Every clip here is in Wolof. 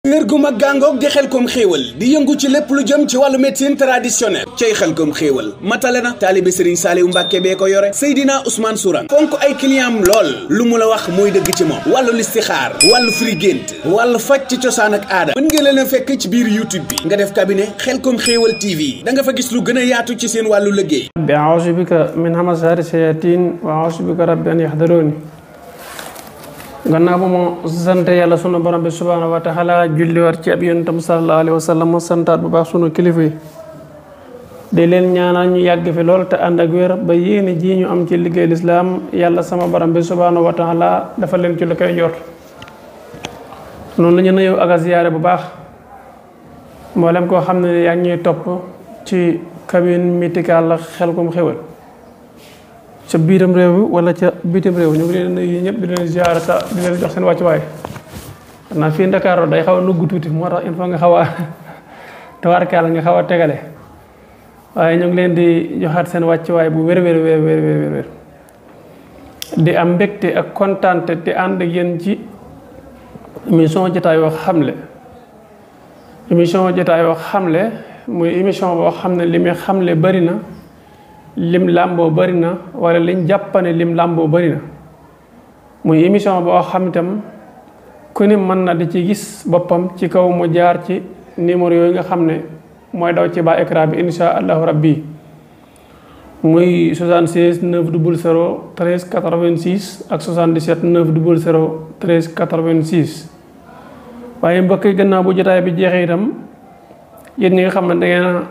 kër gu mag gàngoog di Xelcom xéewal di yëngu ci lépp lu jëm ci wàllu médecine traditionnelle cay Xelcom xéewal matale na taalibe Serigne Saliou Mbacke bee ko yore Seydina Ousmane Sourang fonk ay clientam lool lu mu la wax mooy dëgg ci moom wàllu listixaar wàllu firi gént wàllu faj ci cosaan ak aada mën ngeen leen a fekk ci biir YouTube bi nga def cabinet Xelcom xéewal TV da nga fa gis lu gën a yaatu ci seen wàllu liggéey bi a'uuzu bika min hamazaati shayatiin wa a'uuzu bika rabbi an yahdaruun gannaaw ba mu sant yàlla sunu borom bi subhaanahu wa taala julli war ci ab yonentam sallallahu alayhi wa sallam santaat bu baax sunu kilifa yi di leen ñaanal ñu yàgg fi lool te ànd ak wér ba yéene ji ñu am ci liggéey lislaam yàlla sama borom bi subhaanahu wa taala dafa leen ci lu koy njort noonu la ñu nuyoo ak a ziyaare bu baax mboolem koo xam ne yaa ngi ñuy topp ci cabine médicale Xelcom xéewal ca biiram réew wala ca bitim réew ñu ngi leen nuyu ñëpp di leen ziar ta di leen jox seen wàccuwaay xam naa fii Ndakaaru day xaw a nugg tuuti moo tax il faut nga xaw a tawarkaal nga xaw a tegale waaye ñu ngi leen di joxaat seen wàccuwaay bu wér di am mbégte ak kontaante di ànd ak yéen ci émission Jotaayoo Xamle émission Jotaayoo Xamle muy émission boo xam ne li muy xamle bari na lim làmboo bari na wala liñ jàppane lim làmboo bari na muy émission boo xam itam ku ne mën na di ci gis boppam ci kaw mu jaar ci numéro yooyu nga xam ne mooy daw ci bas écran bi insha allahu rabbi muy 76 900 13 86 ak 77 900 13 86 waaye mbokk yi gannaaw bu jotaay bi jeexee itam yéen ñi nga xam ne da ngeen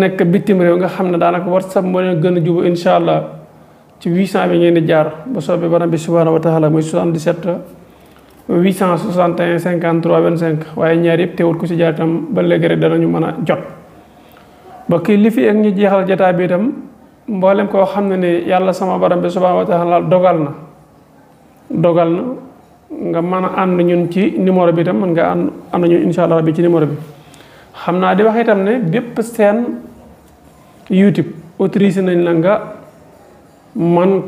nekk bitim réew nga xam ne daanaka WhatsApp moo leen gën a jubu incha allah ci 800 bi ngeen di jaar ba soobee borom bi subhanahu wa taala muy 77 861 53 25 waaye ñaar yëpp teewul ku ci jaar itam ba léegi rek danañu mën a jot. ba kii li fi ak ñu jeexal jotaay bi itam mboolem koo xam ne ni yàlla sama borom bi subhanahu wa taala dogal na nga mën a ànd ñun ci numéro bi itam mën nga ànd ñun incha allah bi ci numéro bi. xam naa di wax itam ne bépp seen YouTube autorisé nañ la nga man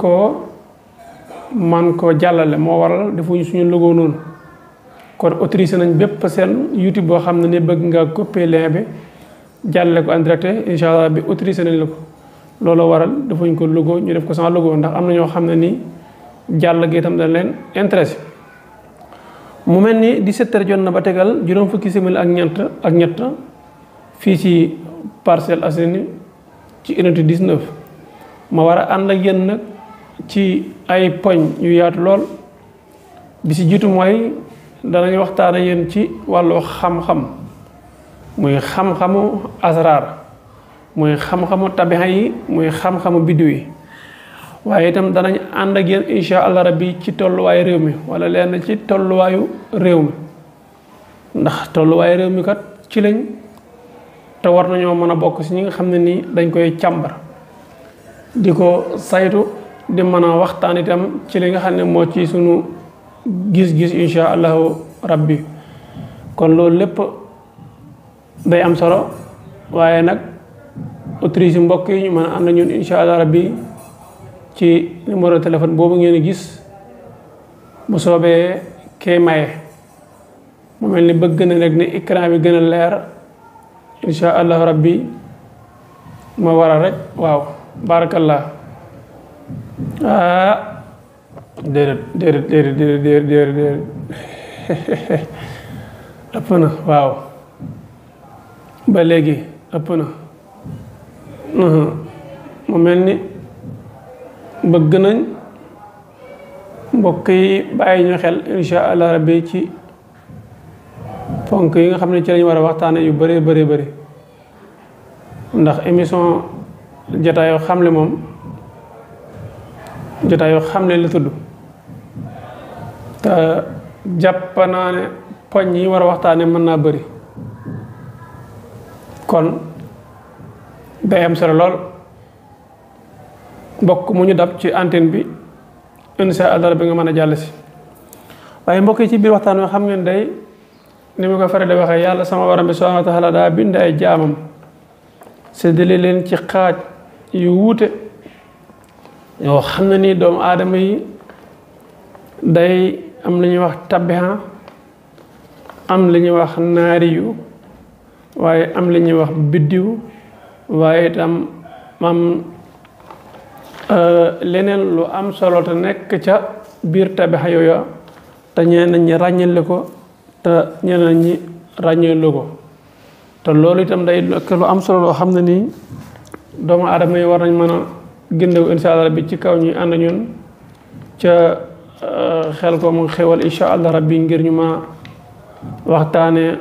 koo jàllale moo waral defuñu suñu logo noonu kon autorisé nañ bépp seen YouTube boo xam ne ni bëgg nga copier lien bi jàllale ko en direct incha allah bi autorisé nañ la ko looloo waral defuñ ko logo ñu def ko sans logo ndax am na ñoo xam ne nii jàll gi itam dañ leen intéressé mu mel ni 17h jot na ba tegal juróom fukki simili ak ñett fii ci Parcelles Assainies ci unité 19 ma war a ànd ak yéen nag ci ay poñ yu yaatu lool bi ci jiitu mooy danañ waxtaan ak yéen ci wàllu xam-xam muy xam-xamu asraar muy xam-xamu tabixa yi muy xam-xamu biddiw yi waaye itam danañ ànd ak yéen incha allah rabbi ci tolluwaayu réew mi wala leen ci tolluwaayu réew mi ndax tolluwaayu réew mi kat ci lañ te war nañoo mën a bokk si ñi nga xam ne nii dañ koy càmbar di ko saytu di mën a waxtaan itam ci li nga xam ne moo ci sunu gis-gis incha allahu rabbi kon loolu lépp day am solo waaye nag autorisé mbokk yi ñu mën a ànd ñun incha allah rabbi ci numéro téléphone boobu ngeen gis bu soobee kee maye mu mel ni bëgg na rek ni écran bi gën a leer insha allahu rabbi ma waral rek waaw barakallah déedéet ëpp na waaw ba léegi ëpp na mu mel ni bëgg nañ mbokk yi bàyyi ñu xel insha allah rabbi ci ponk yi nga xam ne ci lañu war a waxtaane yu bëree bëri ndax émission Jotaayoo Xamle moom Jotaayoo Xamle la tudd te jàpp naa ne poñ yi war a waxtaane mën naa bëri kon day am solo lool mbokk mu ñu dab ci antenne bi insha allah bi nga mën a jàll si waaye mbokk yi ci biir waxtaan wi xam ngeen day ni mu ko faral di waxee yàlla sama borom bi subhanahu wa taala daa bind ay jaamam séddale leen ci xaaj yu wuute yoo xam ne nii doomu aadama yi day am lu ñuy wax tabiha am li ñuy wax naari yu waaye am li ñuy wax biddiw waaye itam am leneen lu am solo te nekk ca biir tabixa yooya te ñeneen ñi ràññale ko te ñeneen ñi ràññeelu ko te loolu itam day nekk lu am solo loo xam ne nii doomu aadama yi war nañ mën a gëndew insha allah rabbi ci kaw ñuy ànd ñun ca Xelcom Xéwal insha allah rabbi ngir ñu ma waxtaane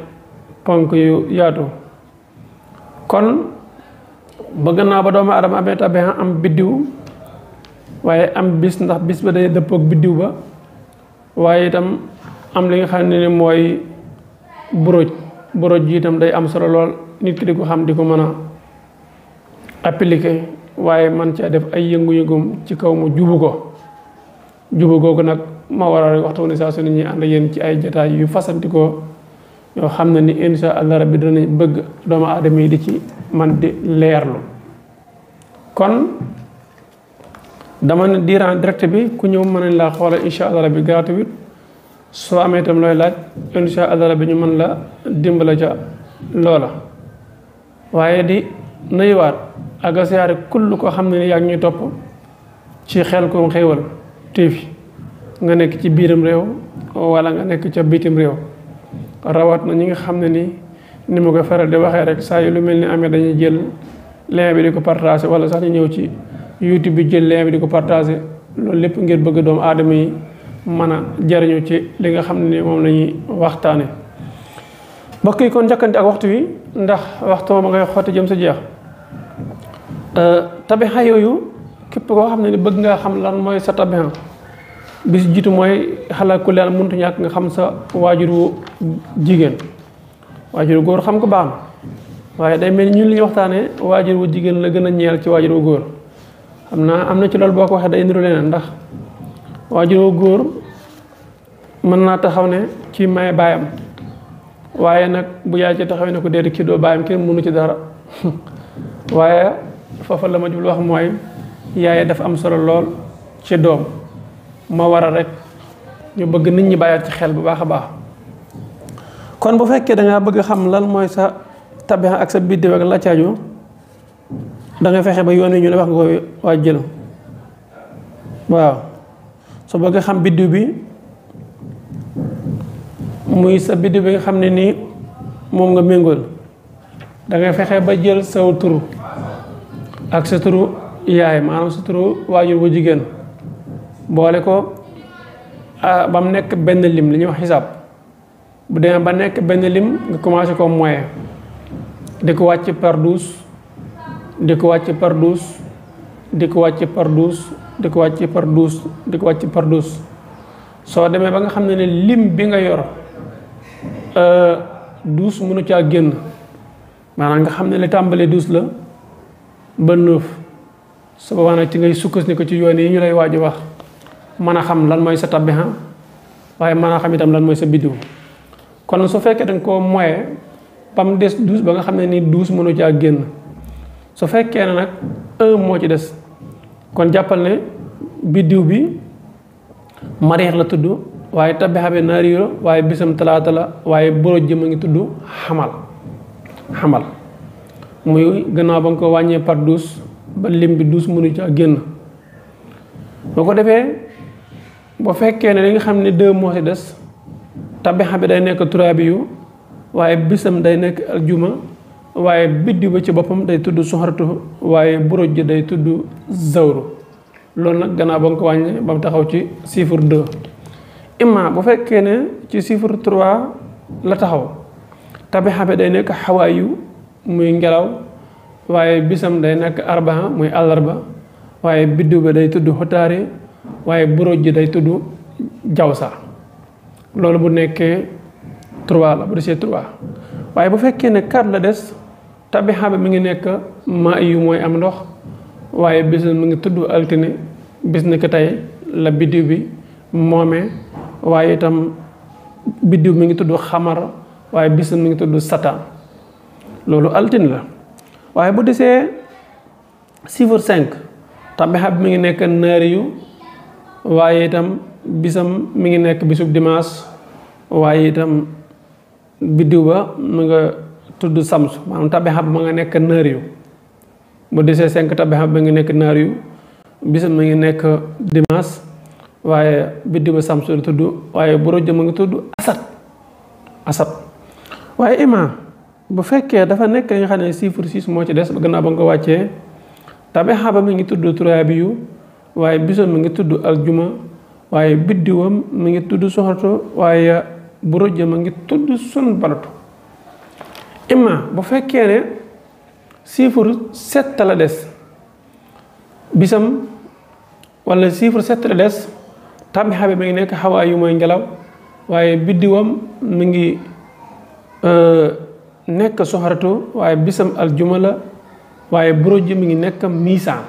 ponk yu yaatu kon bëgg naa ba doomu aadama amee tabixa am biddiw waaye am bis ndax bis ba day dëppook biddiw ba waaye itam am li nga xam ne ni mooy buróoj ji itam day am solo lool nit ki di ko xam di ko mën a appliquer waaye man cee def ay yëngu-yëngum ci kaw mu jubu googu nag ma waral waxtu ni saa su ne ñuy ànd yéen ci ay jataay yu fasantikoo yoo xam ne ni insha allah rabbi danañ bëgg doomu aadama yi di ci man di leerlu kon dama ne diiran direct bi ku ñëw mën nañ laa xoolal insha allah rabbi gratuit soo amee itam looy laaj insha allah rabbi ñu mën la dimbala ca loola waaye di nuyuwaat ak siyaare kull ko xam ne ni yaa ngi ñuy topp ci Xelcom Xéwal TV nga nekk ci biiram réew wala nga nekk ca bitim réew rawat na ñi nga xam ne ni ma koy faral di waxee rek saa yu lu mel ni amee dañuy jël lien bi di ko partagé wala sax ñu ñëw ci YouTube bi jël lien bi di ko partagé loolu lépp ngir bëgg doomu aadama yi mën a jariñu ci li nga xam ne ni moom la ñuy waxtaane mbokk yi kon njëkkante ak waxtu wi ndax waxtu ma ngay xotti jëm sa jeex tabixa yooyu képp koo xam ne ni bëgg nga xam lan mooy sa tabixa bis jiitu mooy xalaat ku leen mënut ñàkk nga xam sa waajur wu jigéen waajur wu góor xam ko baax na waaye day mel ni ñun li ñuy waxtaanee waajur wu jigéen la gën a ñeel ci waajur wu góor xam naa am na ci loolu boo ko waxee day niru leneen ndax waajur wu góor mën naa taxaw ne ci may baayam waaye nag bu yaay ci taxaw ne ko déedéet kii doo baayam kenn mënu ci dara waaye foofa la ma jublu wax mooy yaay dafa am solo lool ci doom ma waral rek ñu bëgg nit ñi bàyyi ci xel bu baax a baax kon bu fekkee da ngaa bëgg xam lan mooy sa tabixa ak sa biddiw ak la caaju da nga fexe ba yoon wi ñu la wax nga koy waaj jël waaw soo bëgg xam biddiw bi muy sa biddiw bi nga xam ne nii moom nga méngool da ngay fexe ba jël saw turu ak sa turu yaay maanaam sa turu waajur bu jigéen boole ko ba mu nekk benn lim li ñuy wax xisaab bu demee ba nekk benn lim nga commencé ko moyen di ko wàcc par 12 di ko wàcc par 12 di ko wàcc par 12 di ko wàcc par 12 di ko wàcc par 12 soo demee ba nga xam ne ne lim bi nga yor 12 mënu caa génn maanaam nga xam ne li tàmbalee 12 la ba 9 su boobaa nag ci ngay sukkandiku ci yoon yi ñu lay waaj wax mën a xam lan mooy sa tabixa waaye mën a xam itam lan mooy sa biddiw kon su fekkee danga ko moye ba mu des 12 ba nga xam ne ni 12 mënu caa génn su fekkee ne nag 1 moo ci des kon jàppal ne biddiw bi mariix la tudd waaye tabixa bi naari la waaye bisam talaata la waaye boroj jëm a ngi tudd xamal muy gannaaw ba nga ko wàññee par 12 ba lim bi 12 mënu caa génn boo ko defee bu fekkee ne li nga xam ne 2 moo ci des tabixa bi day nekk turaabi yu waaye bisam day nekk aljuma waaye biddiw ba ci boppam day tudd soxaratu waaye buroj ji day tudd zawru loolu nag gannaaw ba nga ko wàññee ba mu taxaw ci chiffre 2 imma bu fekkee ne ci chiffre 3 la taxaw tabixa bi day nekk xawaayu muy ngelaw waaye bisam day nekk arbaa muy àllarba waaye biddiw ba day tudd xotaari waaye buroj ji day tudd jawsa loolu bu nekkee 3 la bu desee 3 waaye bu fekkee ne 4 la des tabixa bi mi ngi nekk maa yu mooy am ndox waaye bisam mi ngi tudd altine bis ni ko tey la biddiw bi moomee waaye itam biddiw mi ngi tudd xamar waaye bisam mi ngi tudd satan loolu altine la waaye bu desee chiffre 5 tabixa bi mi ngi nekk naari yu waaye itam bisam mi ngi nekk bisub dimanche waaye itam biddiw ba mu nga tudd samsu maanaam tabixa ba ma nga nekk naar yu bu desee 5 tabixa ba nga nekk naar yu bisam ma ngi nekk dimanche waaye biddiw ba samsu la tudd waaye bu rojja ma nga tudd asad waaye ima bu fekkee dafa nekk nga xam ne chiffre 6 moo ci des ba gannaaw ba nga ko wàccee tabixa ba mi ngi tudd turaabiyu waaye bisam mi ngi tudd aljuma waaye biddiwam mi ngi tudd soxatu waaye bu rojja ma ngi tudd sun balatu ima bu fekkee ne chiffre 7 la des bisam wala chiffre 7 la des tabixa bi mi ngi nekk xawaa yu mooy ngelaw waaye biddiwam mi ngi nekk soxaratu waaye bisam aljuma la waaye buroj mi ngi nekk miisaan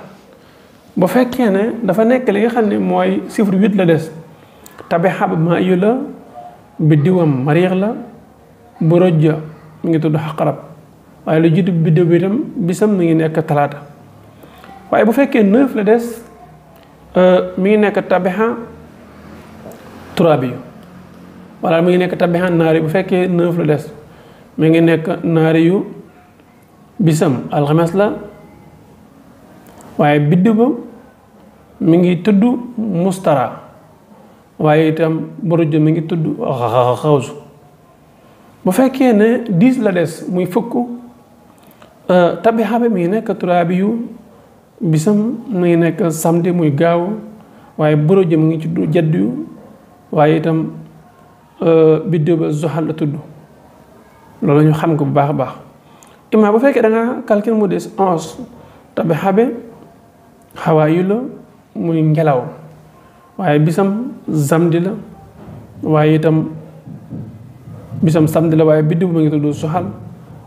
bu fekkee ne dafa nekk li nga xam ne mooy chiffre 8 la des tabixa bi maa yu la biddiwam mariix la buroj mi ngi tudd xaqarab waaye lu jiitu biddiw bi itam bisam mi ngi nekk talaata waaye bu fekkee 9 la des mi ngi nekk tabixa turaabi wala mi ngi nekk tabixa naari bu fekkee 9 la des mi ngi nekk naari yu bisam alxames la waaye biddiw ba mi ngi tudd mustara waaye itam buroj mi ngi tudd xawsu bu fekkee ne 10 la des muy fukk tabixa bi mi ngi nekk turaabi yu bisam mi ngi nekk samedi muy gaaw waaye buroj mi ngi tudd jadd yu waaye itam biddiw ba zoxal la tudd loolu ñu xam ko bu baax a baax ima bu fekkee da nga calcul mu des 11 tabixa bi xawaa yu la muy ngelaw waaye bisam samedi la waaye itam bisam samedi la waaye biddiw mi ngi tudd soxal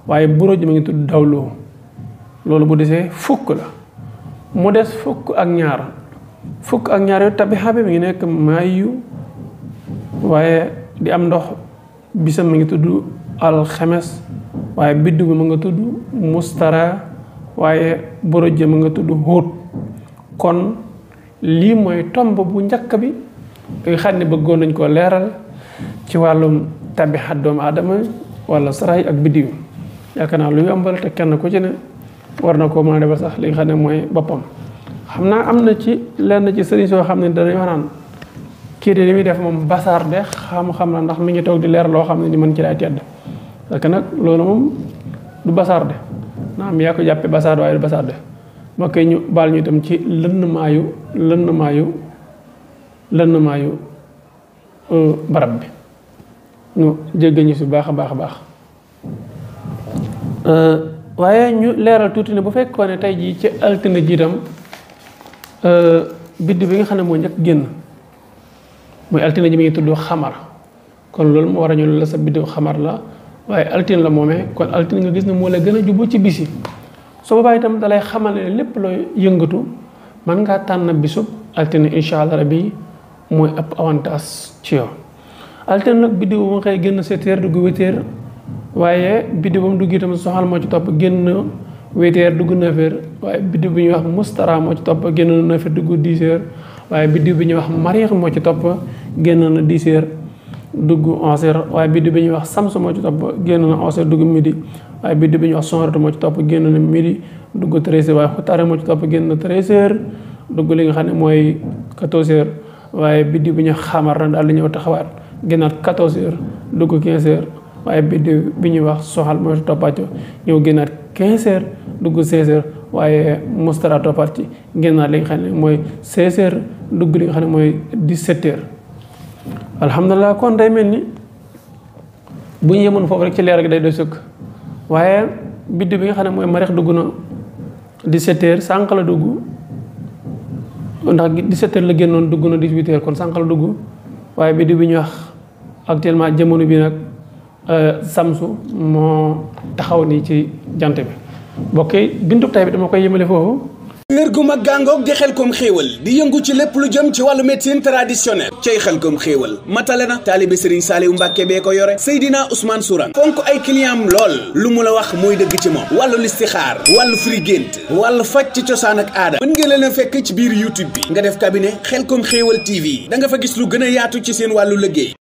waaye buroj mi ngi tudd dawloo loolu bu desee fukk la mu des fukk ak ñaar yooyu tabixa bi mi ngi nekk maayu waaye di am ndox bisam mi ngi tudd alxemes waaye biddiw bi mu nga tudd mustara waaye buroj mi nga tudd xóot kon lii mooy tomb bu njëkk bi nga xam ne bëggoon nañ koo leeral ci wàllum tabixa doomu aadama wala sarax ak biddiw yaakaar naa lu yombal te kenn ku ci ne war na koo mën a defal sax li nga xam ne mooy boppam xam naa am na ci lenn ci sëriñ soo xam ne danañ wax naan kii de li muy def moom basaar de xam-xam na ndax mi ngi toog di leer loo xam ne ni mën ci lay tedd parce que nag loolu moom du basaar de naam yaa ko jàppe basaar waaye du basaar de moo koy ñu baal ñu itam ci lënnmaayu barab bi ñu jéggal ñu si baax a baax a baax waaye ñu leeral tuuti ne bu fekkoon ne tey jii ci altine ji itam biddi bi nga xam ne moo njëkk génn muy altine ji mi ngi tudd xamar kon loolu moo war a ñu la sa biddiw xamar la waaye altine la moomee kon altine nga gis ne moo la gën a jubbu ci bisi soo boobaa itam dalay xamal ne lépp looy yëngatu mën ngaa tànn bisub altine incha allah rabbi mooy ëpp avantage ci yow altine nag biddiw ba nga xëy génn 7 heures dugg 8 heures waaye biddiw ba mu dugg itam soxal moo ci topp génn 8 heures dugg 9 heures waaye biddiw bi ñuy wax mustara moo ci topp génn na 9 heures dugg 10 heures waaye biddiw bi ñuy wax mariix moo ci topp génn na 10 heures dugg 11 heures waaye biddiw bi ñuy wax samsu moo ci topp génn na 11 heures dugg midi waaye biddiw bi ñuy wax sonratu moo ci topp génn na midi dugg 13 heures waaye xutaare moo ci topp génn na 13 heures dugg li nga xam ne mooy 14 heures waaye biddiw bi ñu xamar na daal di ñëw taxawaat génnaat 14 heures dugg 15 heures waaye biddiw bi ñuy wax soxal moo ci toppaat ñëw génnaat 15 heures dugg 16 heures waaye mustara toppaat ci génnaat li nga xam ne mooy 16 heures dugg li nga xam ne mooy 17 heures alhamdulilah kon day mel ni bu ñu yemoon foofu rek ci leer gi day doy sëkk waaye biddiw bi nga xam ne mooy marix dugg na 17 heures sànq la dugg ndax 17 heures la génnoon dugg na 18 heures kon sànq la dugg waaye biddiw bi ñu wax actuellement jamono bi nag samsu moo taxaw nii ci jant bi bokk bindub tay bi dama koy yëmale foofu. kër gu mag gàngoog di Xelcom xéewal di yëngu ci lépp lu jëm ci wàllu médecine traditionnelle cay Xelcom xéewal matale na taalibe Serigne Saliou Mbacke bee ko yore Seydina Ousmane Sourang fonk ay client am lool lu mu la wax mooy dëgg ci moom wàllu listixaar wàllu firi gént wàllu faj ci cosaan ak aada mën ngeen leen a fekk ci biir YouTube bi nga def cabinet Xelcom xéewal TV da nga fa gis lu gën a yaatu ci seen wàllu liggéey